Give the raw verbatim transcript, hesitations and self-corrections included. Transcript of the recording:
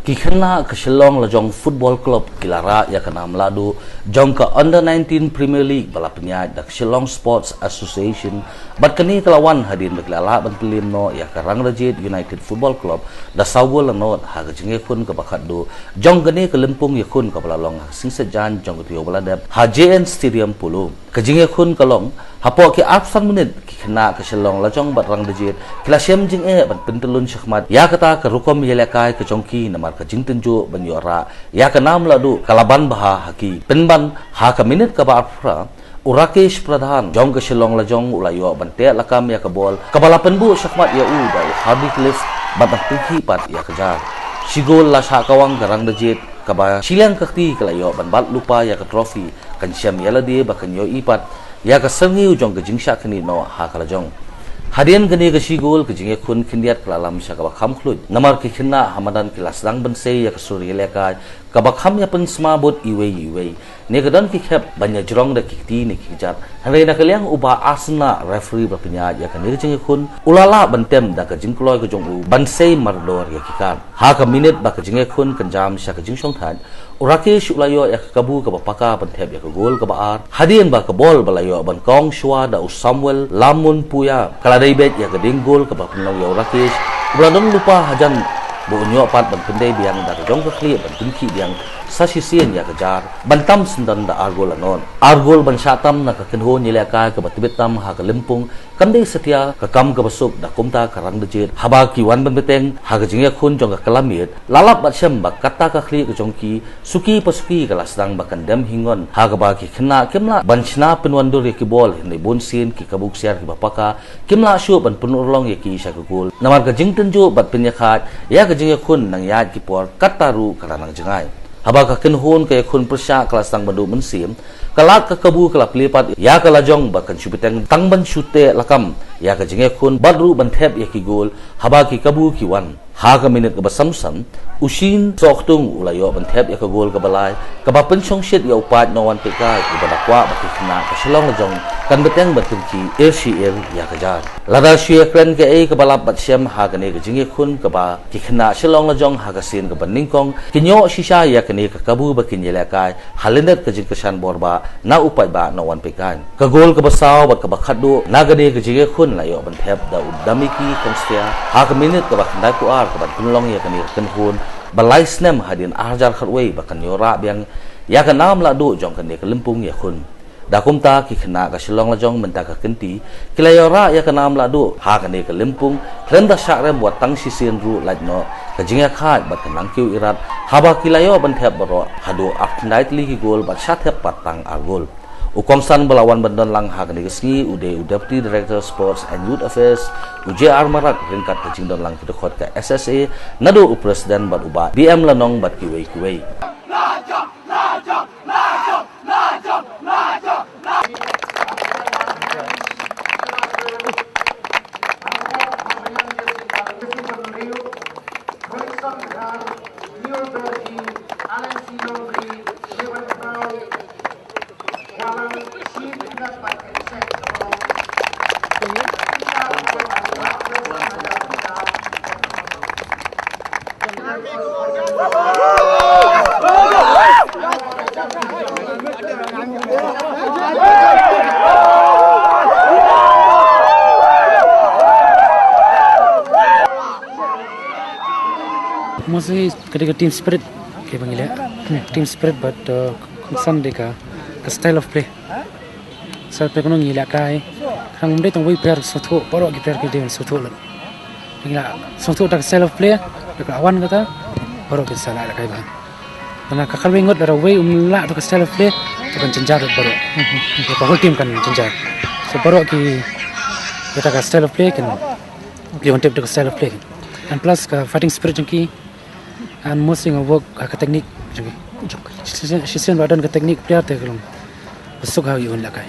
Ki khynnah ka Shillong Lajong Football Club ki la rah ïa ka nam lahduh jong ka Under nineteen Premier League ba la pynïaid da ka Shillong Sports Association, bad kane ka la wan hadien ba ki la lah ban pynliem noh ïa ka Rangdajied United Football Club da saw gol la nod ha ka jingïakhun kaba khatduh jong kane ka lympung ïakhun kaba la long ha ka Singsaitjaiñ jong ka taïew ba la dep ha J N Stadium Polo. Ka jingïakhun ka long hapoh ki arphew san minit, ki khynnah ka Shillong Lajong bad Rangdajied ki la shem jingeh ban pyntyllun shakhmat ïa kata ka rukom ïalehkai ka jong ki, namar ka jingtynjuh ban ïoh rah ïa ka nam lahduh ka la ban bha ha ki. Pynban ha ka minit kaba arphew phra, u Rakesh Pradhan jong ka Shillong Lajong u la ïoh ban teh lakam ïa ka bol kaba la pynbuh shakhmat ïa u da u Hardy Cliff bad ban pynkhih pat ïa ka jar. Shi gol la shah kawang ka Rangdajied, kaba shiliang ka kti ka la ïoh ban bat lypa ïa ka trophy. Kan shem ïa lade ba kan ïohi pat ïa ka syrngiew jong ka jingshah khyndiat noh ha ka lajong. Hadien kane ka shi gol, ka jingïakhun khyndiat ka la lam sha kaba kham khluit, namar ki khynnah ha madan ki la sdang ban sei ïa ka sur ïalehkai kaba kham ïa pynsma bud iwei ïa iwei. Ne ka don ki khep ban ïa jrong da ki kti ne ki kjat. Hynrei na ka liang u Bah Arsena, referee ba pynïaid ïa kane ka jingïakhun, u la lah ban tem da ka jingkloi ka jong u ban sei mardor ïa ki kad. Ha ka minit ba ka jingïakhun kan jam sha ka jingshongthait, u Rakesh u la ïoh ïa ka kabu kaba paka ban thep ïa ka gol kaba ar. Hadien ba ka bol ba la ïoh ban kong shuwa da u Samuel Lamun Puya ka la dei beit ïa ka dieng gol kaba pynlong ïa u Rakesh, uba la don lypa hajan ba un ïoh pat ban pyndei biang da ka jong ka khlieh ban pynkhih biang sa shisien ïa ka jar ban tam syndon da ar gol la nod. Ar gol ban shah tam na ka kynhun ïalehkai kaba tbit tam ha ka lympung kam dei satia ka kam kaba suk, da kumta ka Rangdajied, haba ki wan ban bteng ha ka jingïakhun jong ka kylla miet, la lap bad shem ba kata ka khlieh ka jong ki suki pa suki ka la sdang ba kan dem hi ngon, ha kaba ki khynnah kim lah ban shna pynwandur ïa ki bol, hynrei bunsien ki kabu ksiar kiba paka kim lah shuh ban pynurlong ïa ki sha ka gol. Namar ka jingtynjuh bad pynïakhaid ïa ka jingïakhun nang ïaid ki por, kata ruh ka la nang jngai. Haba ka kynhun ka ïakhun pyrshah ka la sdang ban duh mynsiem, ka lad ka kabu ka la plie pat ïa ka lajong ba kan shu bteng tang ban shu teh lakam ïa ka jingïakhun bad ruh ban thep ïa ki gol haba ki kabu ki wan. Ha ka minit kaba sanphew san, u Shin Sohtung u la ïoh ban thep ïa ka gol kaba lai, kaba pynshongshit ïa u paid Nongwan Peitkai, uba da kwah ba ki khynnah ka Shillong Lajong kan bteng ban pynkhih ir shi ir ïa ka jar. Lada shu ïakren kaei kaba lap bad shem ha kane ka jingïakhun kaba ki khynnah Shillong Lajong ha ka sien kaba nyngkong kin ïoh shisha ïa kane ka kabu ba kin ïalehkai ha lyndet ka jingkyrshan bor ba na u paidbah Nongwan Peitkai. Ka gol kaba saw bad kaba khatduh na kane ka jingïakhun la ïoh ban thep da u Damiki Kongstia ha ka minit kaba khyndaiphew ar, kaban pynlong ïa kane ka kynhun ba lai snem hadien ar hajar khatwei ba kan ïoh rah biang ïa ka nam lahduh jong kane ka lympung ïakhun. Da kumta ki khynnah ka Shillong Lajong mynta ka kynti ki la ïoh rah ïa ka nam lahduh ha kane ka lympung, khlem da shah rem wat tang shisien ruh, lait noh ka jingïakhaid bad ka nangkiew irat, haba ki la ïoh ban thep baroh haduh arphew khyndai tylli ki gol bad shah thep pat tang ar gol. U kongsan ba la wan ban don lang ha kane ka sngi u dei u Deputy Director Sports and Youth Affairs, u J R Marak, ryngkat ka jingdon lang ki dkhot ka S S A, naduh u President bad u Bah B M Lanong bad kiwei kiwei. Mostly ka dei ka team spirit kaba ngi leh. Team spirit, but uh, concern dei ka, ka style of play. Style of play kano ngi lehkai. Khnang ym dei tang wei player sngewthuh, baroh ki player ki dei ban sngewthuh lut. Ngi la sngewthuh da ka style of play, da ka wan kata, baroh kin sa lah lehkai bha. Lada ka khalwei ngut lada wei um lah da ka style of play, to kan jynjar lut baroh. Ka whole team kan jynjar. So baroh ki, da ka style of play kan, ki wan tip da ka style of play. And plus ka fighting spirit jong ki, and mostly nga work ha ka technique jong ki. Shisien, shisien ba don ka technique player te ka long ba suk ha ïa un lehkai.